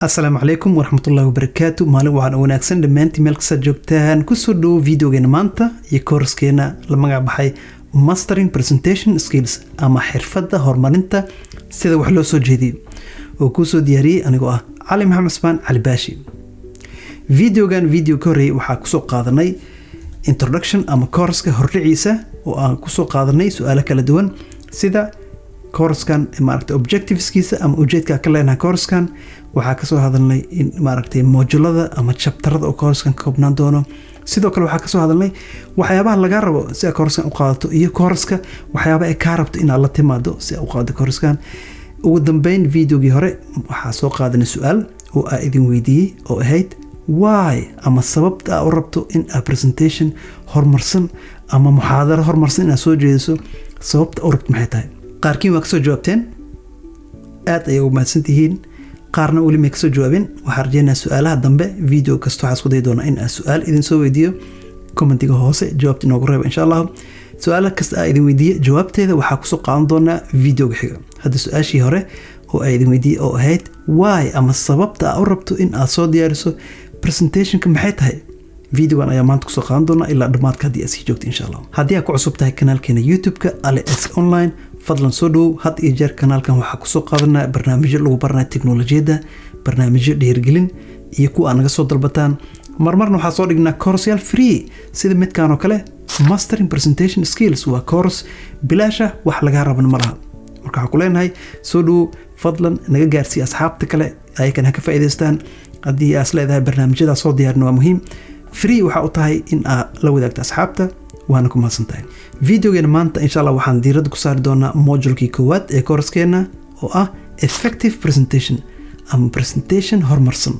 Asalaamu calaykum waraxmatullahi wabarakaatu. Maalin waxaan wanaagsan dhammaantiin meel kasta joogtaan. Kusoo dhowo videogeena maanta iyo koorskeena la magac baxay Mastering Presentation Skills ama xirfadda horumarinta sida wax loo soo jeediyo, oo kuusoo diyaariyey anigoo ah Cali Maxamed Cusmaan Cali Baashi. Videogan video ka horreeyay waxaa kusoo qaadanay introduction ama koorska hordhiciisa, oo aan kusoo qaadanay su-aalo kala duwan, sida koorskan maaragtay objectiveskiisa ama ujeedka ka leenahay koorskan. Waxaa kasoo hadalnay in maaragtay modulada ama chapterada oo koorskan ka koobnaan doono. Sidoo kale waxaa kasoo hadalnay waxyaabaha laga rabo si aad koorskan u qaadato iyo koorska waxyaaba ay kaa rabto inaad la timaado si aad u qaadato koorskan. Ugu dambeyn videogii hore waxaa soo qaadanay su-aal oo aa idin weydiiyey oo ahayd why ama sababta aa u rabto in aad presentation horumarsan ama muxaadaro horumarsan inaad soo jeediso. Sababta u rabto maxay tahay? Qaarkiin waa kasoo jawaabteen, aad ayay u mahadsan tihiin. Qaarna weli may kasoo jawaabin. Waxaan rajeynaya su-aalaha dambe video kasta waxaa isku dayi doonaa in aan su-aal idin soo weydiiyo. Commentiga hoose jawaabta inoogu reeba, insha Allah. Su-aala kasta aa idin weydiiye jawaabteeda waxaa kusoo qaadan doonaa videoga xiga. Hadda su-aashii hore oo aa idin weydiiyey oo ahayd why ama sababta aa u rabto in aad soo diyaariso presentationka maxay tahay, videogan ayaa maanta kusoo qaadan doonaa ilaa dhammaadka haddii aad sii joogto, insha Allah. Haddii aad ku cusub tahay kanaalkeena YouTube-ka Ale S Online, fadlan soo dhowow. Had iyo jeer kanaalkan waxaa kusoo qaadanaa barnaamijyo lagu baranaya teknolojiyadda, barnaamijyo dhiirgelin iyo kuwa aad naga soo dalbataan. Marmarna waxaa soo dhignaa courseyaal free, sida midkan oo kale, Mastering Presentation Skills. Waa course bilaasha, wax lagaa rabana ma laha. Marka waxaa ku leenahay soo dhowow. Fadlan naga gaarsii asxaabta kale, ayakana ha ka faa'iidaystaan. Haddii aas leedahay barnaamijyadaa soo diyaarin waa muhiim, free waxaa u tahay in aad la wadaagto asxaabta, waana ku mahadsan tahay. Videogeena maanta, insha Allah, waxaan diiradda ku saari doonaa modulkii koowaad ee koorskeena oo ah effective presentation ama presentation horumarsan.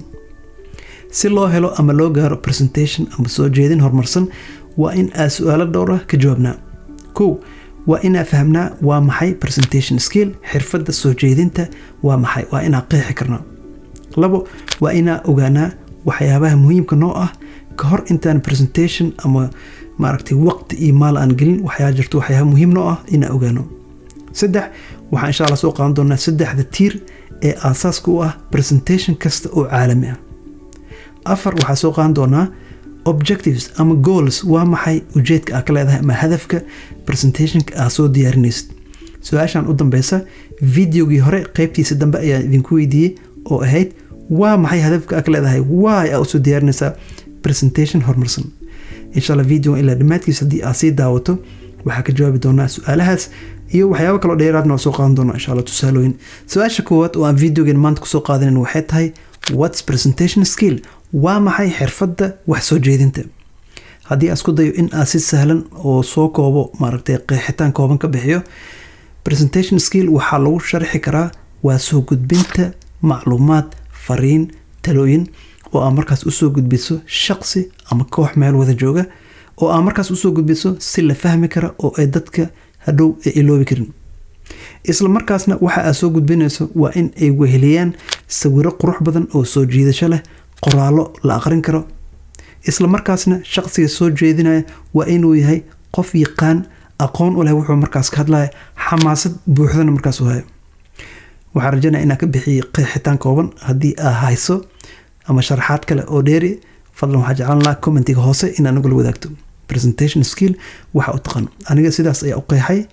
Si loo helo ama loo gaaro presentation ama soo jeedin horumarsan, waa in aad su-aalo dhowr ah ka jawaabnaa. Kow, waa inaa fahamnaa waa maxay presentation skill, xirfadda soo jeedinta waa maxay, waa inaa qeexi karnaa. Labo, waa inaa ogaanaa waxyaabaha muhiimka noo ah ka hor intaan presentation ama maaragtay waqti iyo maal aan gelin. Waxyaa jirto waxyaaba muhiim noo ah inaa ogaano. Saddex, waxaan insha Allah soo qaadan doonaa saddexda tiir ee aasaaska u ah presentation kasta oo caalami ah. Afar, waxaa soo qaadan doonaa objectives ama goals. Waa maxay ujeedka aad ka leedahay ama hadafka presentationka aad soo diyaarinaysid? Su-aashan u dambeysa videogii hore qeybtiisa dambe ayaan idinku weydiiyey oo ahayd waa maxay hadafka aad ka leedahay, why aa usoo diyaarinaysaa presentation horumarsan? Insha Allah video ilaa dhammaadkiisa haddii aad sii daawato, waxaa ka jawaabi doonaa su-aalahaas iyo waxyaabo kaloo dheeraadna waa soo qaadan doonaa, insha Allah, tusaalooyin. Su-aasha koowaad oo aan videogan maanta kusoo qaadanin waxay tahay: what's presentation skill? Waa maxay xirfadda wax soo jeedinta? Haddii aan isku dayo in aan si sahlan oo soo koobo, maaragtay qeexitaan kooban ka bixiyo, presentation skill waxaa lagu sharxi karaa waa soo gudbinta macluumaad, fariin, talooyin oo aa markaas usoo gudbiso shaqsi ama koox meel wada jooga, oo aa markaas usoo gudbiso si la fahmi kara oo ay dadka hadhow ay iloobi karin. Isla markaasna waxa aad soo gudbinayso waa in ay weheliyaan sawiro qurux badan oo soo jiidasho leh, qoraallo la aqrin karo. Isla markaasna shaqsiga soo jeedinaya waa inuu yahay qof yaqaan, aqoon u leh wuxuu markaas ka hadlaya, xamaasad buuxdana markaas u hayo. Waxaan rajaynaya inaan ka bixiyey qeexitaan kooban. Haddii aa hayso ama sharaxaad kale oo dheeri, fadlan waxaa jeclaan lahaa commentiga hoose in nagula wadaagto presentation skill waxa u taqaano. Aniga sidaas ayaa u qeexay.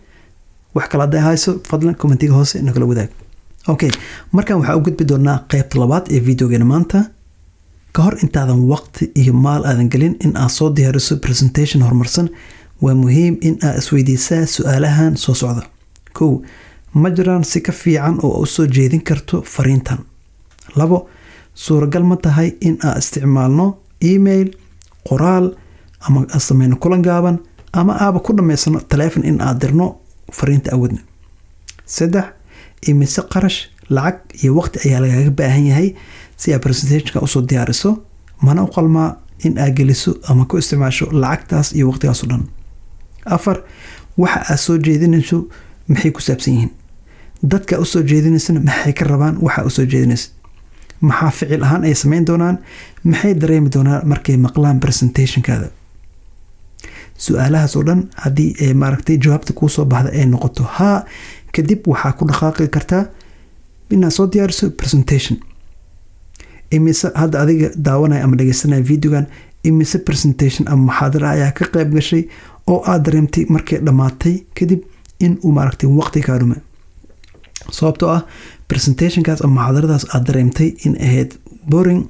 Wax kale hadday hayso, fadlan commentiga hoose nagula wadaag. Okay, markan waxaa u gudbi doonaa qeybta labaad ee videogeena maanta. Ka hor intaadan waqti iyo maal aadan gelin in aad soo diyaariso presentation horumarsan, waa muhiim in aad isweydiisaa su-aalahan soo socda. Kow, ma jiraan si ka fiican oo u soo jeedin karto fariintan? Labo, suuragal ma tahay in aan isticmaalno email, qoraal, ama aan sameyno kulan gaaban, ama aaba ku dhammaysano taleefon in aad dirno fariinta awoodna? Saddex, imise qarash, lacag iyo waqti ayaa lagaaga baahan yahay si aad presentationka usoo diyaariso? Mana u qalmaa in aad geliso ama ku isticmaasho lacagtaas iyo waqtigaas o dhan? Afar, waxa aad soo jeedinayso maxay ku saabsan yihiin? Dadka usoo jeedinaysana maxay ka rabaan waxa usoo jeedinaysa? Maxaa ficil ahaan ay samayn doonaan? Maxay dareemi doonaan markay maqlaan presentationkaada? Su-aalahaas oo dhan haddii ay maaragtay jawaabta kuu soo baxda ay noqoto haa, kadib waxaa ku dhaqaaqi kartaa inaad soo diyaariso presentation. Imise hadda adiga daawanaya ama dhegeysanaya videogan, imise presentation ama muxaadara ayaa ka qayb gashay oo aad dareemtay markay dhammaatay kadib in uu maaragtay waqti kaa dhume, sababtoo ah presentationkaas ama muxaadaradaas aad dareemtay in ahayd boring?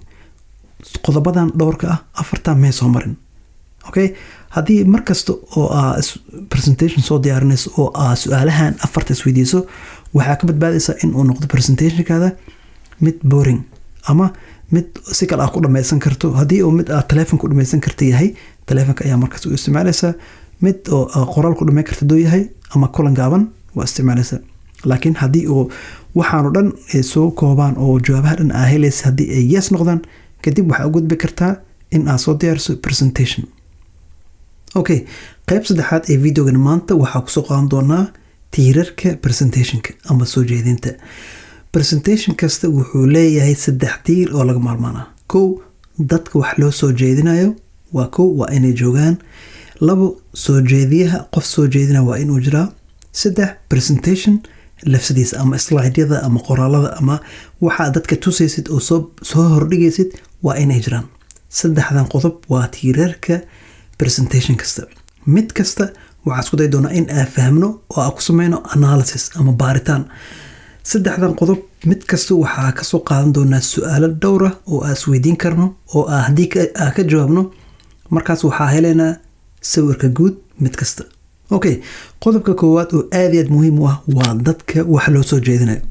Qodobadan dhowrka ah, afartan may soo marin. Okay, haddii markasta oo aa presentation soo diyaarinayso oo aa su-aalahan afarta isweydiiso, waxaa ka badbaadaysaa in uu noqdo presentationkaada mid boring ama mid si kale aad ku dhameysan karto. Haddii uu mid aad telefonka ku dhameysan karta yahay, telefonka ayaa markaas u isticmaalaysaa. Mid oo qoraal ku dhameyn karta doo yahay ama kulan gaaban, waa isticmaalaysaa. Laakiin haddii uu waxaanu dhan ay soo koobaan oo jawaabaha dhan aa helaysa haddii ay yes noqdaan, kadib waxaa u gudbi kartaa in aad soo diyaariso presentation. Okay, qayb saddexaad ee videogan maanta waxaa kusoo qaadan doonaa tiirarka presentationka ama soo jeedinta. Presentation kasta wuxuu leeyahay saddex tiir oo laga maarmaan ah. Kow, dadka wax loo soo jeedinayo waa kow, waa inay joogaan. Labo, soo jeediyaha, qof soo jeedinaya waa inuu jiraa. Saddex, presentation lafsadiisa ama slideyada ama qoraalada ama waxaa dadka tusaysid oo soo hordhigaysid waa inay jiraan. Saddexdan qodob waa tiirarka presentation kasta. Mid kasta waxaa isku day doonaa in aan fahmno oo aan ku sameyno analysis ama baaritaan. Saddexdan qodob mid kasta waxaa kasoo qaadan doonaa su-aalo dhowr ah oo aan isweydiin karno, oo haddii aan ka jawaabno, markaas waxaa helaynaa sawirka guud mid kasta. Okay, qodobka koowaad oo aad iyo aad muhiim u ah waa dadka wax loo soo jeedinayo.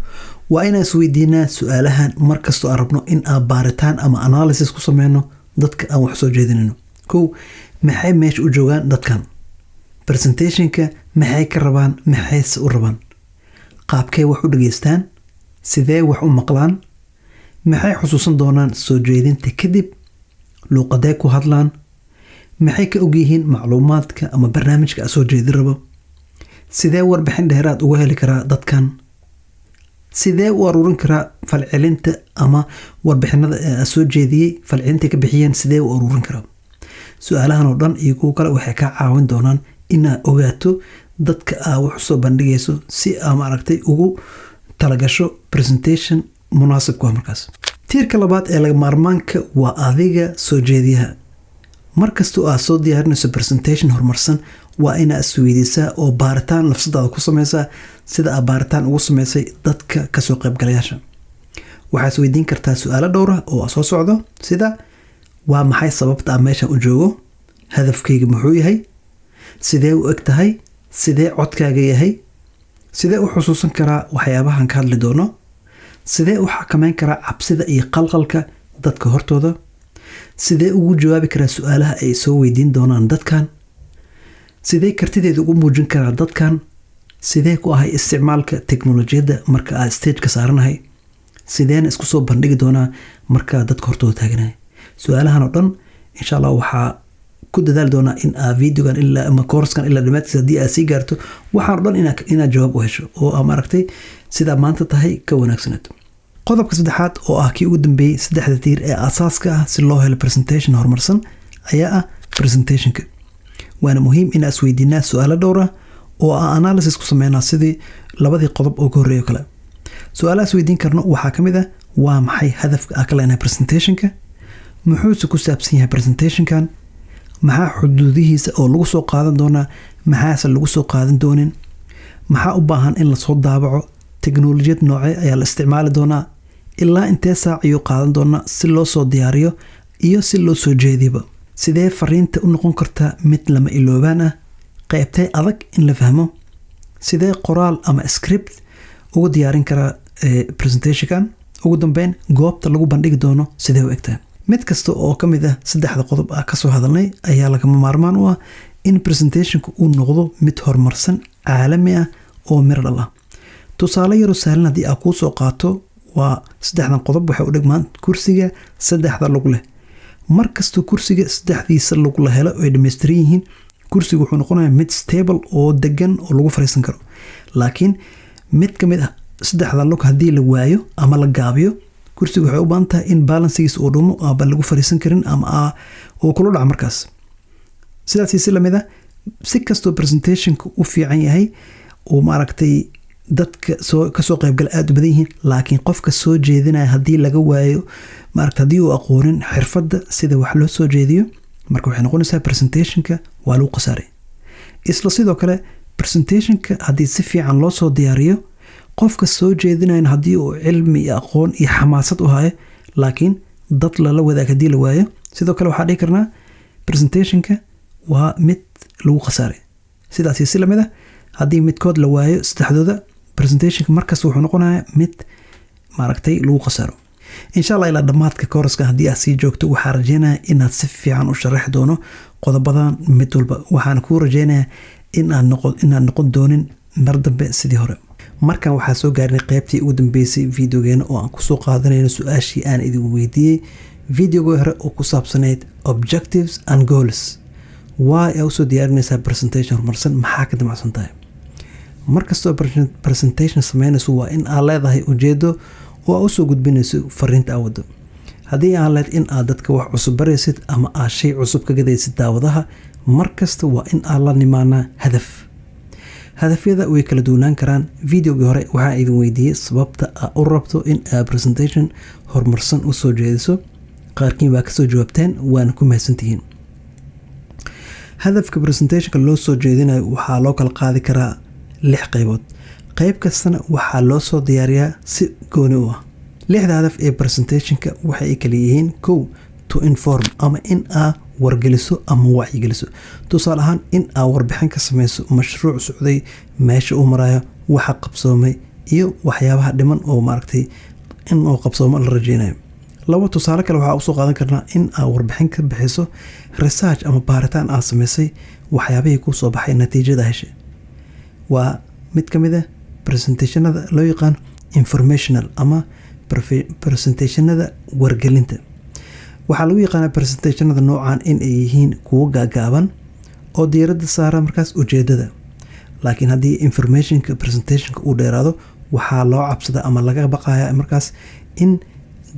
Waa inaan isweydiinaa su-aalahan markastoo aan rabno in aan baaritaan ama analysis ku sameyno dadka aan wax soo jeedinayno. Kow, maxay meesha u joogaan dadkan? Presentationka maxay ka rabaan? Maxayse u rabaan? Qaabkee wax u dhageystaan? Sidee wax u maqlaan? Maxay xusuusan doonaan soo jeedinta kadib? Luuqadee ku hadlaan? Maxay ka ogyihiin macluumaadka ama barnaamijka a soo jeedin rabo? Sidee warbixin dheeraad uga heli karaa dadkan? Sidee u aruurin karaa falcelinta ama warbixinada ee soo jeediyey? Falcelinta ka bixiyeen sidee u aruurin karaa? Su-aalahan oo dhan iyo kuwo kale waxay kaa caawin doonaan inaad ogaato dadka aa wax usoo bandhigayso, si aa maaragtay ugu talagasho presentation munaasib ku ah markaas. Tiirka labaad ee laga maarmaanka waa adiga soo jeediyaha. Markastoo aad soo diyaarinayso presentation horumarsan, waa inaad isweydiisaa oo baaritaan nafsadaada ku sameysaa, sida aad baaritaan ugu sameysay dadka kasoo qaybgalayaasha. Waxaad isweydiin kartaa su-aalo dhowr ah oo soo socdo, sida: waa maxay sababta aan meeshan u joogo? Hadafkayga muxuu yahay? Sidee u eg tahay? Sidee codkaaga yahay? Sidee u xusuusan karaa waxyaabahan ka hadli doono? Sidee u xakameyn karaa cabsida iyo qalqalka dadka hortooda? Sidee ugu jawaabi karaa su-aalaha ay soo weydiin doonaan dadkan? Sidee kartideeda ugu muujin karaa dadkan? Sidee ku ahay isticmaalka teknolojiyadda marka aad stageka saaranahay? Sideena isku soo bandhigi doonaa markaa dadka hortooda taaganahay? Su-aalahan oo dhan, insha Allah, waxaa ku dadaali doonaa in aa videogan ilaa ama koorskan ilaa dhamaadkiisa haddii aad sii gaarto, waxaan o dhan inaad jawaab u hesho oo aa maaragtay sidaa maanta tahay ka wanaagsaneed. Qodobka saddexaad, oo ah kii ugu dambeeyey saddexda tiir ee asaaska ah si loo helo presentation horumarsan, ayaa ah presentationka. Waana muhiim inaan isweydiinaa su-aalo dhowr ah oo aan analysis ku sameynaa, sidii labadii qodob oo ka horreeyo kale. Su-aalaha isweydiin karno waxaa ka mid ah: waa maxay hadafka aan ka leenahay presentationka? Muxuuse ku saabsan yahay presentationkan? Maxaa xuduudihiisa oo lagu soo qaadan doonaa? Maxaase lagu soo qaadan doonin? Maxaa u baahan in lasoo daabaco? Teknolojiyad noocee ayaa la isticmaali doonaa? Ilaa intee saac ayuu qaadan doonaa si loo soo diyaariyo iyo si loo soo jeediba? Sidee fariinta u noqon kartaa mid lama iloobaan ah? Qaybtee adag in la fahmo? Sidee qoraal ama script ugu diyaarin karaa presentationkan? Ugu dambeyn, goobta lagu bandhigi doono sidee u egtahay? Mid kasta oo ka mid ah saddexda qodob ah kasoo hadalnay ayaa lagama maarmaan u ah in presentationka uu noqdo mid horumarsan, caalami ah oo miro dhal ah. Tusaale yaroo sahlan haddii aa kuu soo qaato, waa saddexdan qodob waxay u dhigmaan kursiga saddexda lug leh. Mar kastoo kursiga saddexdiisa lug la helo ay dhammaystiran yihiin, kursiga wuxuu noqonayaa mid stable oo degan oo lagu fariisan karo. Laakiin mid ka mid ah saddexda lug haddii la waayo ama la gaabiyo, kursiga waxay u baahan tahay in balansigiisa uu dhumo aba lagu fariisan karin ama uu kula dhaco markaas. Sidaasi si lamid ah, si kastoo presentationka u fiican yahay uu maaragtay Dadka soo kasoo qaybgala aada u badan yihiin, laakiin qofka soo jeedinaya haddii laga waayo, maaragta, haddii uu aqoonin xirfadda sida wax loo soo jeediyo, marka waxay noqonaysaa presentationka waa lagu khasaaray. Isla sidoo kale, presentationka haddii si fiican loo soo diyaariyo, qofka soo jeedinayan haddii uu cilmi iyo aqoon iyo xamaasad u hayo, laakiin dad lala wadaag haddii la waayo, sidoo kale waxaa dhihi karnaa presentationka waa mid lagu khasaaray. Sidaasi si lamid ah, haddii midkood la waayo saddexdooda, presentationka markasta wuxuu noqonayaa mid, maaragtay, lagu khasaaro. Insha Allah, ilaa dhammaadka kooraska haddii aad sii joogto, waxaa rajeynaya inaad si fiican u sharaxi doono qodobadan mid walba. Waxaana kuu rajeynayaa inaad noqon doonin mar dambe sidii hore. Markan waxaa soo gaarnay qeybtii ugu dambeysay videogeena, oo aan kusoo qaadanayno su-aashii aan idin weydiiyey videogii hore oo ku saabsanayd objectives and goals. Waa aa usoo diyaarinaysaa presentation horumarsan, maxaa ka damacsan tahay? Markastoo presentation sameynayso, waa in aad leedahay ujeedo oo aa usoo gudbinayso fariinta aa wado. Haddii aan leed in aad dadka wax cusub baraysid ama aad shay cusub ka gadaysid daawadaha, markasta waa in aad la nimaanaa hadaf. Hadafyada way kala duwanaan karaan. Videogii hore waxaa idin weydiiyey sababta aa u rabto in aad presentation horumarsan usoo jeediso. Qaarkiin waa kasoo jawaabteen, waana ku mahadsantihiin. Hadafka presentationka loo soo jeedinayo waxaa loo kala qaadi karaa lix qaybood, qayb kastana waxaa loo soo diyaariyaa si gooni u ah. Lixda hadaf ee presentationka waxay kala yihiin: kow, to inform, ama in aa wargeliso ama wacyigeliso. Tusaale ahaan, in aa warbixin ka sameyso mashruuc socday, meesha uu marayo, waxa qabsoomay iyo waxyaabaha dhiman oo, maaragtay, in uu qabsoomo la rajeynayo. Labo, tusaale kale waxaa usoo qaadan karnaa in aa warbixin ka bixiso research ama baaritaan aad sameysay, waxyaabihii kuu soo baxay, natiijada heshay. Waa mid ka mid ah presentationada loo yaqaan informational ama presentationada wargelinta. Waxaa lagu yaqaanaa presentationada noocan in ay yihiin kuwo gaagaaban oo diiradda saara markaas ujeedada. Laakiin haddii informationka presentationka uu dheeraado, waxaa loo cabsada ama laga baqaya markaas in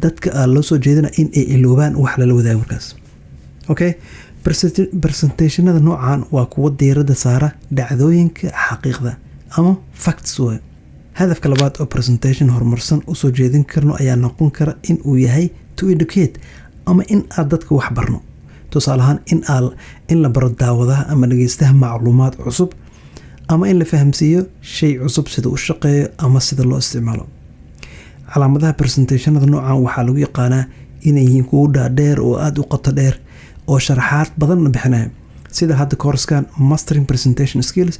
dadka aa loo soo jeedina in ay iloobaan wax lala wadaago markaas. Okay, presentationada noocan waa kuwo diiradda saara dhacdooyinka xaqiiqda ama facts way. Hadafka labaad oo presentation horumarsan usoo jeedin karno ayaa noqon kara in uu yahay to educate, ama in aad dadka wax barno. Tusaale ahaan, in la baro daawadaha ama dhegeystaha macluumaad cusub, ama in la fahamsiiyo shay cusub sida u shaqeeyo ama sida loo isticmaalo. Calaamadaha presentationada noocan waxaa lagu yaqaanaa inay yihiin kuwo dhaadheer oo aada u qoto dheer oo sharaxaad badanna bixinaya. Sida hadda koorskan Mastering Presentation Skills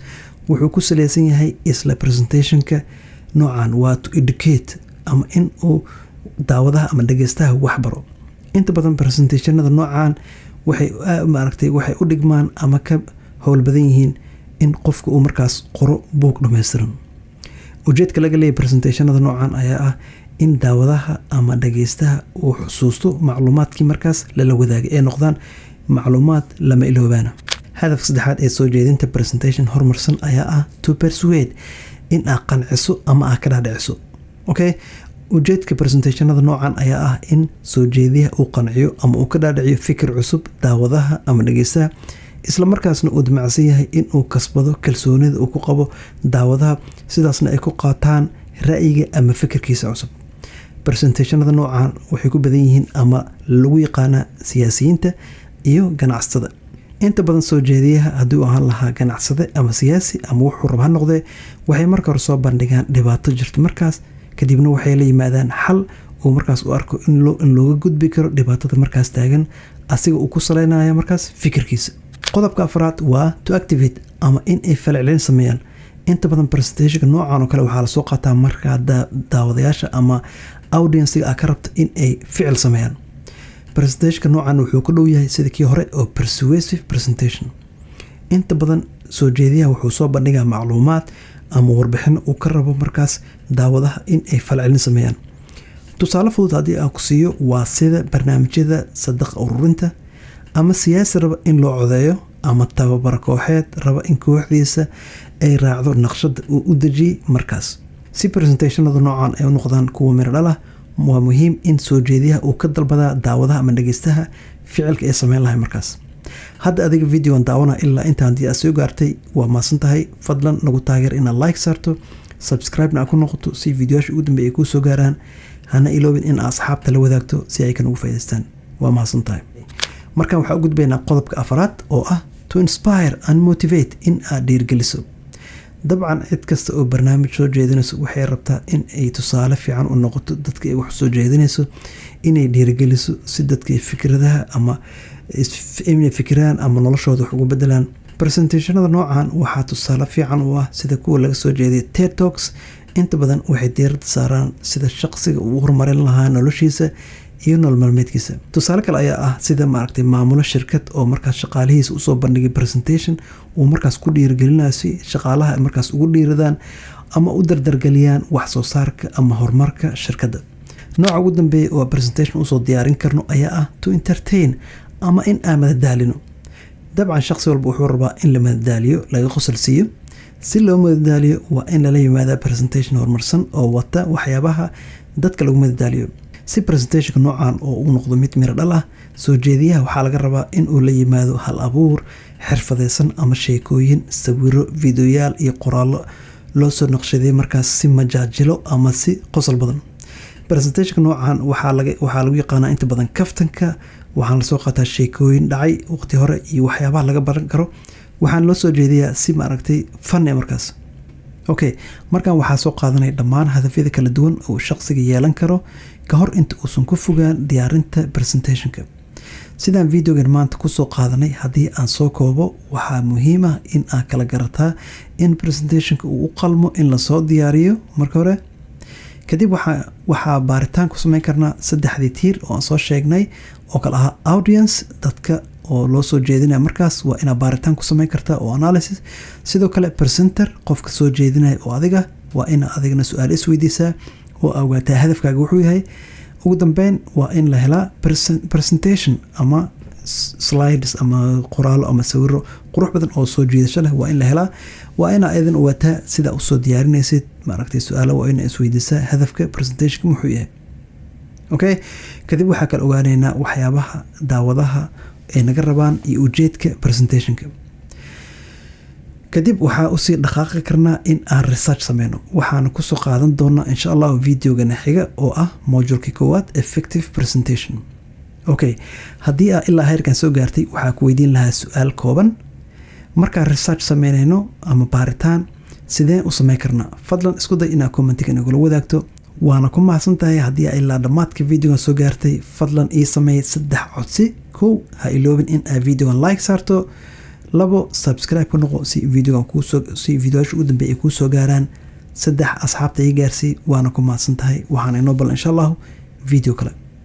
wuxuu ku saleysan yahay isla presentationka noocan, waa to educate ama in uu daawadaha ama dhegeystaha wax baro. Inta badan presentationada noocan waxay, maaragtay, waxay u dhigmaan ama ka howl badan yihiin in qofka uu markaas qoro buug dhammaystiran. Ujeedka laga leeyahy presentationada noocan ayaa ah in daawadaha ama dhageystaha uu xusuusto macluumaadkii markaas lala wadaagay, ee noqdaan macluumaad lama iloobaana. Hadafka saddexaad ee soo jeedinta presentation horumarsan ayaa ah to persuade, in aad qanciso ama aad ka dhaadhiciso. Okay, ujeedka presentationada noocan ayaa ah in soo jeediyaha uu qanciyo ama uu ka dhaadhiciyo fikir cusub daawadaha ama dhegeystaha, isla markaasna uu damacsan yahay in uu kasbado kalsoonida uu ku qabo daawadaha, sidaasna ay ku qaataan ra'yiga ama fikirkiisa cusub. Presentationada noocan waxay ku badan yihiin ama lagu yaqaanaa siyaasiyiinta iyo ganacsatada. Inta badan soo jeediyaha, haddii uu ahaan lahaa ganacsade ama siyaasi ama wuxuu rab ha noqdee, waxay marka hore soo bandhigaan dhibaato jirta markaas, kadibna waxay la yimaadaan xal uu markaas u arko in looga gudbi karo dhibaatada markaas taagan, asiga uu ku saleynaya markaas fikirkiisa. Qodobka afraad waa to activate, ama in ay falcelin sameeyaan. Inta badan presentationka noocan oo kale waxaa lasoo qaataa markaa daawadayaasha ama audiencega aa ka rabta in ay ficil sameeyaan. Presentationka noocan wuxuu ka dhow yahay sida kii hore oo persuasive presentation. Inta badan soo jeediyaha wuxuu soo bandhigaa macluumaad ama warbixin uu ka rabo markaas daawadaha in ay falcelin sameeyaan. Tusaale fudud haddii aan ku siiyo, waa sida barnaamijyada sadaqa ururinta, ama siyaasi raba in loo codeeyo, ama tababar kooxeed raba in kooxdiisa ay raacdo naqshada uu u dejiyey markaas. Si presentationada noocan ay u noqdaan kuwa miro dhal ah, waa muhiim in soo jeediyaha uu ka dalbadaa daawadaha ama dhegeystaha ficilka ay sameyn lahay markaas. Hadda adiga videogan daawana ilaa inta haddii aad soo gaartay, waa mahadsan tahay. Fadlan nagu taageer inaad like saarto. Subscribe-na aad ku noqoto si videoyaasha ugu dambeeya ay kuu soo gaaraan. Hana iloobin in asxaabta la wadaagto si ay kan ugu faa'iidaystaan. Waa mahadsan tahay. Markan waxaa u gudbaynaa qodobka afaraad oo ah to inspire and motivate, in aad dhiirgeliso. Dabcan, cid kasta oo barnaamij soo jeedinayso waxay rabtaa in ay tusaale fiican u noqoto dadka ay wax soo jeedinayso, inay dhiirigeliso si dadka ay fikradaha ama inay fikiraan ama noloshooda wax ugu bedelaan. Presentationada noocan waxaa tusaale fiican u ah sida kuwa laga soo jeediya TED Talks. Inta badan waxay diiradda saaraan sida shaqsiga uu horumarin lahaa noloshiisa iyo nolol maalmeedkiisa. Tusaale kale ayaa ah sida, maaragtay, maamulo shirkad oo markaas shaqaalihiisa usoo bandhigay presentation uu markaas ku dhiirigelinayo, si shaqaalaha ay markaas ugu dhiiradaan ama u dardargeliyaan wax soo saarka ama horumarka shirkadda. Nooca ugu dambeeya oo presentation usoo diyaarin karno ayaa ah to entertain ama in aan madadaalino. Dabcan, shaqsi walba wuxuu rabaa in la madadaaliyo, laga qosol siiyo. Si loo madadaaliyo, waa in lala yimaada presentation horumarsan oo wata waxyaabaha dadka lagu madadaaliyo. Si presentationka noocan oo uu noqdo mid miro dhal ah, soo jeediyaha waxaa laga rabaa in uu la yimaado hal abuur xirfadeysan ama sheekooyin, sawiro, videoyaal iyo qoraallo loo soo naqshaday markaas si majaajilo ama si qosol badan. Presentationka noocan waxaa lagu yaqaanaa inta badan kaftanka. Waxaana lasoo qaataa sheekooyin dhacay waqti hore iyo waxyaabaha laga baran karo. Waxaana loo soo jeediyaa si, maaragtay, funny markaas. Okay, markan waxaa soo qaadanaya dhammaan hadafyada kala duwan oo shaqsiga yeelan karo ka hor inta uusan ku fogaan diyaarinta presentationka. Sidaan videogan maanta kusoo qaadanay, haddii aan soo koobo, waxaa muhiim ah in aad kala garataa in presentationka uu u qalmo in lasoo diyaariyo marka hore. Kadib waxaa baaritaan ku sameyn karnaa saddexdii tiir oo aan soo sheegnay oo kale ahaa audience, dadka oo loo soo jeedinaya. Markaas waa inaad baaritaan ku sameyn kartaa oo analysis. Sidoo kale presenter, qofka soo jeedinaya oo adiga, waa ina adigna su-aal isweydiisaa oo ogaataa hadafkaaga wuxuu yahay. Ugu dambeyn, waa in la helaa presentation ama slides ama qoraalo ama sawiro qurux badan oo soo jiidasho leh waa in la helaa. Waa inaa idin ogaataa sida usoo diyaarinaysid, maaragtay, su-aalo waa ina isweydiisaa: hadafka presentationka muxuu yahay? Okay, kadib waxaa kala ogaaneynaa waxyaabaha daawadaha ay naga rabaan iyo ujeedka presentationka. Kadib waxaa usii dhaqaaqi karnaa in aan research sameyno. Waxaana kusoo qaadan doonaa, insha Allah, videogana xiga oo ah modulkii koowaad, effective presentation. Okay, haddii aa ilaa heerkan soo gaartay, waxaa ku weydiin lahaa su-aal kooban. Markaan research sameynayno ama baaritaan, sideen u sameyn karnaa? Fadlan isku day inaad commentiga nagula wadaagto. Waana ku mahadsan tahay haddii aa ilaa dhammaadka videogan soo gaartay. Fadlan ii sameey saddex codsi. Kow, ha iloobin in aad videogan like saarto. Labo, subscribe ku noqo si videogan kuusoo si videoyaasha ugu dambeeya ay kuu soo gaaraan. Saddex, asxaabta ii gaarsii. Waana ku mahadsan tahay. Waxaana inoo balan, insha Allahu, video kale.